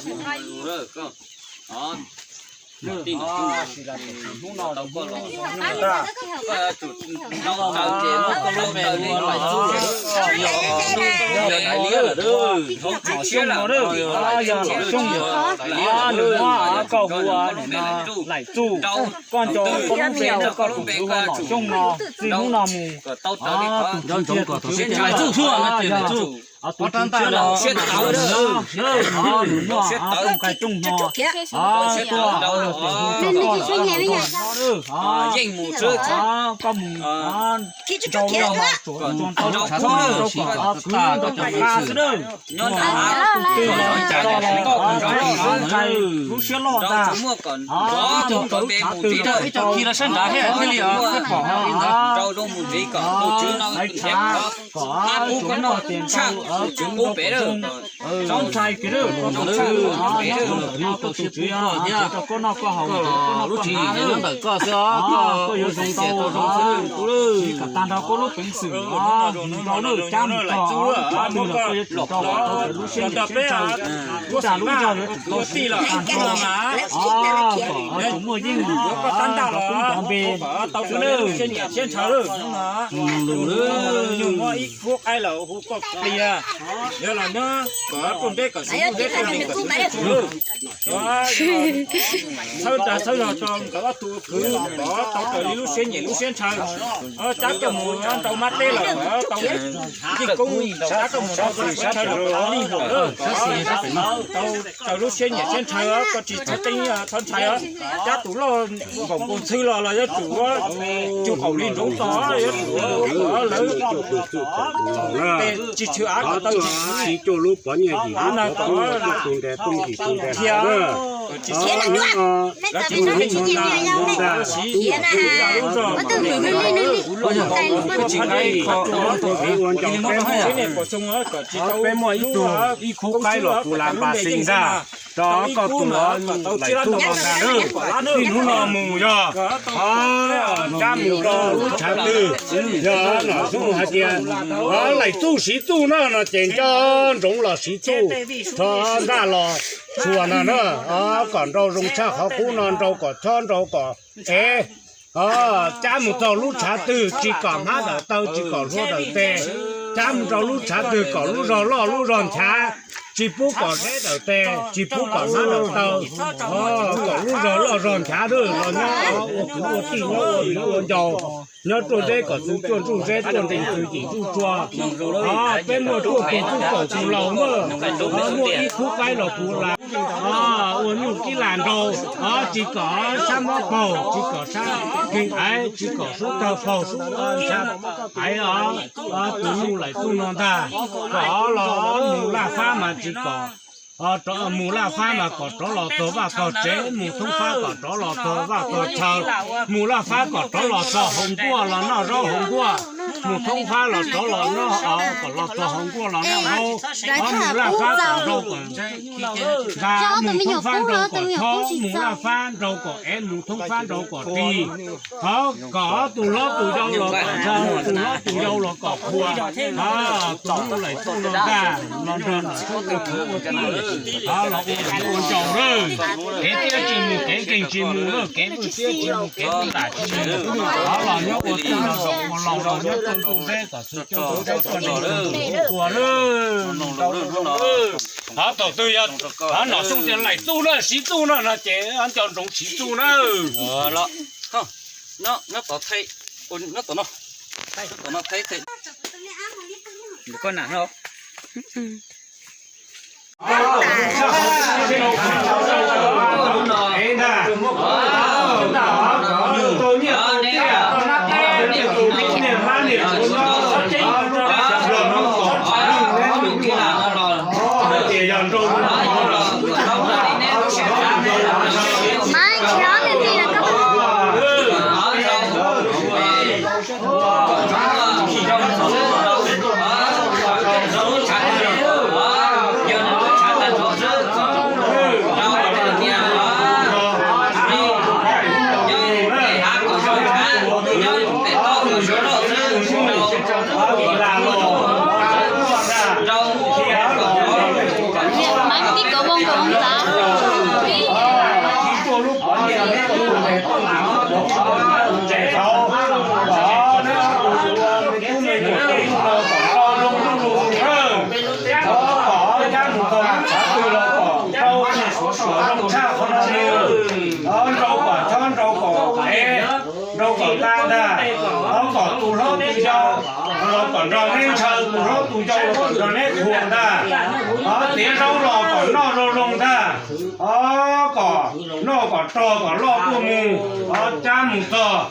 Yog Laim Txuj, koj hu Laim Txuj, koj lub npe no koj tus tswv hu Nom Xyooj no, txij hnub no mus tus tswv tiag tus tswv tiag, tus tswv tiag, nws muaj rooj nqaij rooj hno, tuaj los tias hu txog koj los koj tus no, koj mus nrau los tsuas tsuag nrau txhua txhua rau kom khwv rau cov qab xwb nawb. Tus twg los tso los lub nqaij lub siab loj ntag. Ib co khi los sab nrad thiab, ib co khi los sab nrad thiaj li pom li ntawd. Hais tshav kom tsuas muaj tias nrau tsuas zoo, txhob ntshai kiag lawm, koj tus tswv, koj tus tswv, koj tus tswv rau koj noj koj haus, koj noj koj haus, koj yuav zoo ntau, siv kom tag nrho koj lub peev xwm nrau lawm, cab mus txog lub tshav twg los koj yuav tsum nrau kom tau raws lub siab nyiam siab ntshaw, lub dag lub zog yuav tsum tau siv kom tag nrho, kom tsuas muaj yeej cov npe xwb nawb. Tus lus lawm, yog los nyob kom tus npe kom xib npe kom tus lus, txhawb dag txhawb zog rau nkawd ob tug khwv kom tau raws li lub siab nyiam lub siab ntshaw. Cab koj mus nrau mab teb los tau, cab koj mus nrau teb los tau lig luam, tau raws lub siab nyiam siab ntshaw, koj tsis txhob teeb txhob ntshai. Cab tus loj npaum nkaus ntxhw los los yuav tsum ua cug qaum li ntsoov txog, yuav tsum ua lawv tsis tshwm av kom tau tsis tshwm av na kom dhia, kom tsis tshwm av kom tau siv lub zog, kom tsis tau lub ib khub qaib los kuv lam npas xis ntag. Rau koj tus Laim Txuj no ntag, txij hnub no mus yog cab mus rau lub tshav twg, yog Nom Xyooj hais tias Laim Txuj siv txuj no no ces nco ntsoov los siv txuj, rho ntaj los txhua no na, kom nrau zoo tshaj qhov qub no, nrau kom chob nrau kom ev. Cab mus txog lub tshav twg tsis kom hmab dawm taw tsis kom hlua dawm tes, cab mus rau lub tshav twg kom lub zog loj lub zog nchav, tsis pub kom zeb dawm tes tsis pub kom hmab dawm taw, kom lub zog loj zog nchav los nyob ua kwv ua tij nyob ua viv ua ncaus, nyob ruaj zeb kom txwv cuaj ntsuj zeb ruaj nrees txwv yim ntsuj tsua. Peb muaj ruaj tus txuj kaum tus laus muaj, muaj ib khub qaib los kuv lam ua nyuj kib lam nrau, tsis kom sab mob paug tsis kom sab keeg aiv tsis kom sub tawg paug sub ntshav aiv os. Tus nyuj Laim Txuj no ntag, kom los mus Laj Fab mas tsis kom, mus Laj Fab mas kom rov los txog vaj txog tsev, mus Thoob Fab kom rov los txog vaj txog chaw, mus Laj Fab kom rov los txog hauv nkuaj los noj zaub hauv nkuaj, mus Thoob Fab los rov los noj, kom los txog hauv nkuaj los noj zaub, mus Laj Fab kom nrau kom nqa, mus Thoob Fab nrau kom chob, mus Laj Fab nrau kom ev, mus Thoob Fab nrau kom ris. Thov kom tus hlob tus yau los kom ntshaw, tus hlob tus yau los kom qhuas, tus nyuj Laim Txuj no ntag los nrog Nom Xyooj ua kwv ua tij, thov los ua kwv ua ncaus lawm. Kev txiab tsis mus kev nkeeg tsis mus lawm, kev vwj txiab tsis mus kev vwj nram tsis mus, thov los nyob ua tij los ua laus los nyob tuaj ntuj zeb kom txwv cuaj ntuj zeb tuaj nrees txwv ntsuj tsua lawm. Thov thaum twg yog thov Nom Xyooj tias Laim Txuj na siv txuj no no ces nco ntsoov siv txuj na. Tsis tuaj lub pov niam neb tus me tub me nyuam tub me tub me nyuam no kom nrau zoo lub lus thawj, kom cab mus txog lub tshav twg los kom nrau suav suav zoo tshaj qhov no li. Nrau kom chob nrau kom ev, nrau kom nta ntag, kom tus hlob tus yau los kom nrog neb ntshaw, tus hlob tus yau los kom nrog neb thuam ntag. Tiav zaub los kom noj zoo zoo ntag, kom noj kom rog kom loj tuaj mus, cab mus txog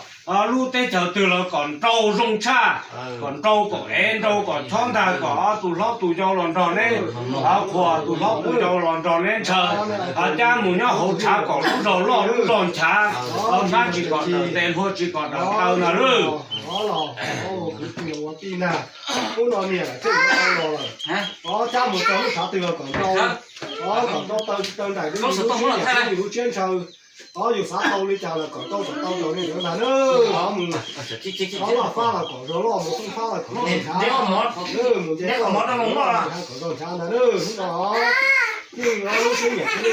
lub teb chaws twg los kom nrau zoo tshaj, kom nrau kom ev, nrau kom chob ntag, kom tus hlob tus yau los nrog neb qhuas, tus hlob tus yau los nrog neb ntshaw, cab mus nyob hauv tshav kom lub zog loj lub zog nchav, sab tsis kom dawm tes, hlua tsis kom dawm taw ntag lauj. Hnub no niam lawm thiaj yuav tau los lawm. Cab mus txog lub tshav twg los kom nrau, kom nrau taw tsis taw nraim li yus lub siab nyiam thiab yus lub siab ntshaw. Yus xav tau li cas los kom tau kom tau raws li ntawd ntag nawb. Mus, loj fab los kom zog loj, mus xub fab los kom zog nchav, mus nce kom zog nchav ntag nawb. Hnub no yeej lub siab nyiam thiab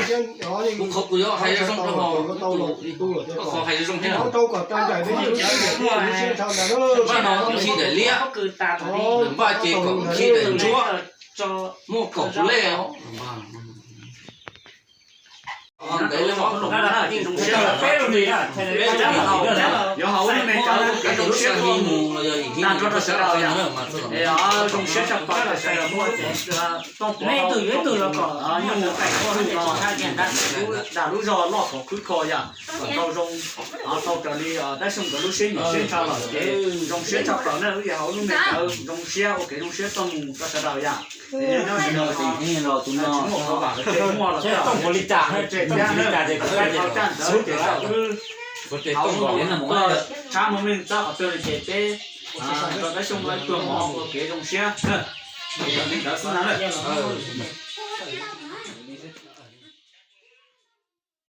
lub siab, yeej tau los tu los thiab, nrau kom raws nraim li yus lub siab nyiam thiab yus lub siab ntshaw ntag nawb. Npaj ces kom khib daim ntsuab, muaj kaum tus lej. Ntev li, zoo siab tshaj plaws, nej ib tug yuav ib tug los kom nyuj mus kaim koj lub niam tsis thab kiag nrad, lub zog loj kom khwb kho yom, kom tau zoo, tau raws li Tab Xyooj nkawd lub siab nyiam siab ntshaw lawm ces zoo siab tshaj plaws na, wb yuav hauv lub me cawv zoo siab ua kev zoo siab txoj mus rau sawv daws yom. Nyob zoo, los tus no tsis muaj qhov vam qhov tsev muaj los txog, tsev thiab na, qhov tseem txawv ces tau wb hauv lub me cawv tshab muaj meej txab qhov twg li ces peb nrog Tab Xyooj tuag mov ua kev zoo siab na. Ces yog li ntawd xwb na.